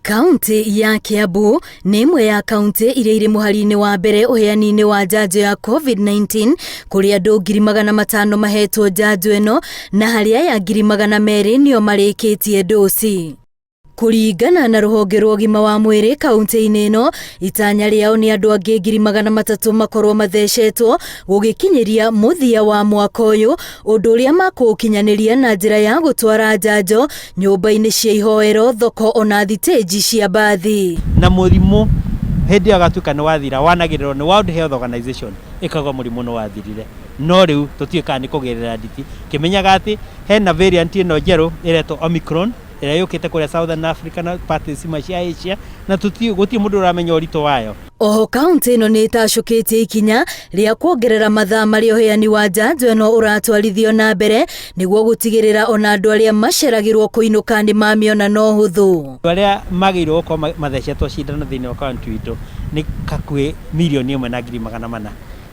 Kaunti ya Kiambu nĩ ĩmwe ya kaunti iria irĩ mũhari-inĩ wa mbere ũheani-inĩ wa njanjo ya COVID-19 kũrĩa andũ 500,000 mahetwo njanjo ĩno na harĩa aya 200,000 nĩo marĩkĩtie ndoci. Kũringana na rũhonge rwa ũgima wa mwĩrĩ kaunti-inĩ ĩno, itanya rĩao nĩ andũ angĩ 300,000 makorwo mathecetwo gũgĩkinyĩria mũthia wa mwaka ũyũ, ũndũ ũrĩa makũũkinyanĩria na njĩra ya gũtwara njanjo nyũmba-inĩ cia ihoero, thoko ona thitĩnji cia mbathi. Na mũrimũ hĩndĩ ĩyo agatuĩka nĩ wathira wanagĩrĩrwo nĩ World Health Organization ĩkauga mũrimũ nĩ wathirire no rĩu tũtiũĩ kana nĩ kũgerera nditi kĩmenyaga atĩ hena variant ĩno njerũ ĩretwo Omicron ĩrĩa yũkĩte kũrĩa Southern Africa na parts imwe cia Asia na tũtiũĩ gũtirĩ mũndũ ũramenya ũritũ wayo. Oho kaunti ĩno nĩ ĩtacũkĩtie ikinya rĩa kuongerera mathaa marĩa ũheani wa njanjo ĩno ũratwarithio na mbere nĩguo gũtigĩrĩra ona andũ arĩa maceragĩrwo kũinũka nĩ mamĩona na ũhũthũ. Andũ arĩa magĩrĩirwo gũkorwo mathecetwo cindano thĩinĩ wa kaunti itũ nĩ hakuhĩ 1,100,000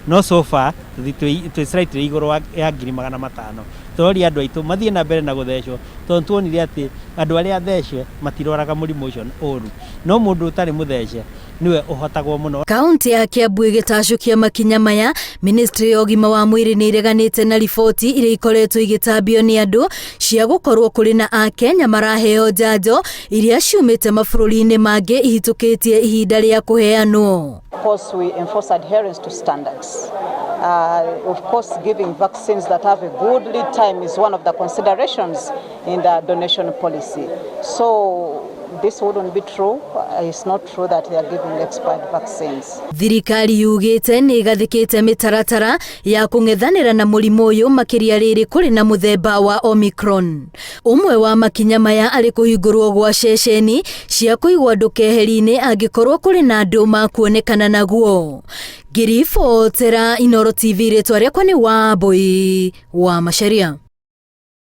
no so far twĩ slightly igũrũ ya 500,000. Tũroria andũ aitũ mathiĩ na mbere na gũthecwo tondũ nĩ tuonire atĩ andũ arĩa athece matirwaraga mũrimũ ũcio ũru no mũndũ ũtarĩ mũthece nĩwe ũhotagwo mũno. Kaunti ya Kiambu ĩgĩtacũkia makinya maya, ministry ya ũgima wa mwĩrĩ nĩ ĩreganĩte na riboti iria ikoretwo igĩtambio nĩ andũ cia gũkorwo kũrĩ na Akenya maraheo njanjo iria ciumĩte mabũrũri-inĩ mangĩ ihĩtũkĩtie ihinda rĩa kũheanwo. Of course, we enforce adherence to standards. Of course, giving vaccines that have a good lead time is one of the considerations in the donation policy. So this wouldn't be true. It's not true that they are giving expired vaccines. Thirikari yugĩte nĩ ĩgathĩkĩte mĩtaratara ya kũng'ethanĩra na mũrimũ ũyũ makĩria rĩrĩ kũrĩ na mũthemba wa Omicron. Ũmwe wa makinya maya arĩ kũhingũrwo gwa ceceni cia kũigwo andũ keheri-inĩ angĩkorwo kũrĩ na andũ makuonekana naguo. Ngĩribotera Inooro TV rĩtwa rĩakwa nĩ Wambui wa Macharia.